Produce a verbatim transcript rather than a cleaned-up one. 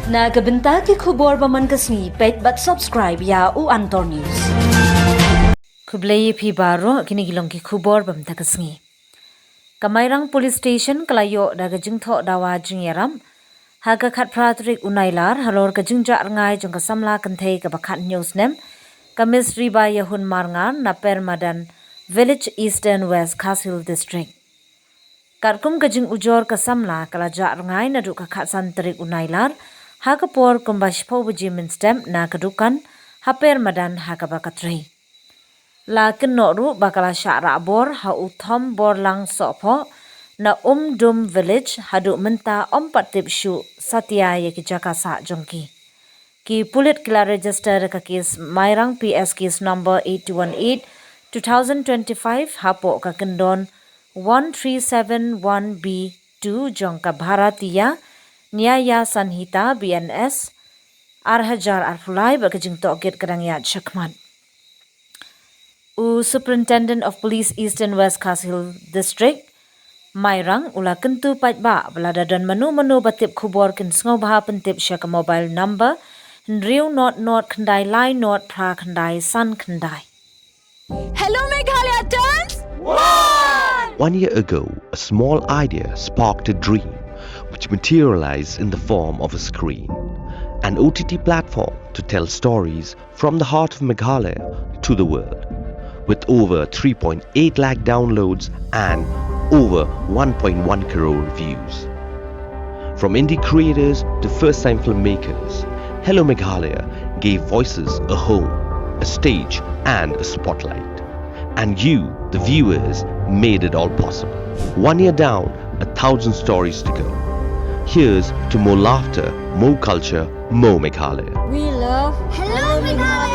Na ka bynta ki khubor ba man ka sngi, peit bad subscribe ïa u Antor News. Khublei ïa phi baroh, kine ki long ki khubor ba mynta ka sngi. Ka Mairang Police Station ka la ïoh da ka jingthoh dawa jingïarap ha ka khatphra tarik u Nailar halor ka jingjah rngai jong ka samla kynthei kaba khathynñiew snem, ka Miss Riba Ïahun Marngar na Permadan Village, Eastern West Khasi Hills District. Katkum ka jingujor, ka samla ka la jah rngai naduh ka khatsan tarik u Nailar ha ka por kumba shiphew baje mynstep na ka dukan ha Permadan ha kaba ka trei. La kynnoh ruh ba ka la shah rah bor ha u Thom Borlang Sohphoh na Umdum Village, haduh mynta ym pat tip shuh satia ïa ki jaka sah jong ki. Ki pulit ki la register da ka case Mairang P S case number eight two one eight two thousand twenty-five hapoh ka kyndon one three seven one B two jong ka Bharatiya Nyaya Sanhita B N S ar hajar arphew lai, bad ka jingtohkit ka dang ïaid shakhmat. U Superintendent of Police Eastern West Khasi Hills District, Mairang, u la kyntu paidbah ba lada don mano mano ba tip khubor kin sngewbha pyntip sha ka mobile number hynriew not not khyndai lai not phra khyndai san khyndai. Hello Meghalaya turns one! One year ago, a small idea sparked a dream which materialized in the form of a screen, an O T T platform to tell stories from the heart of Meghalaya to the world, with over three point eight lakh downloads and over one point one crore views. From indie creators to first time filmmakers, Hello Meghalaya gave voices a home, a stage, and a spotlight. And you, the viewers, made it all possible. One year down, a thousand stories to go. Here's to more laughter, more culture, more Meghalaya. We love Hello Meghalaya!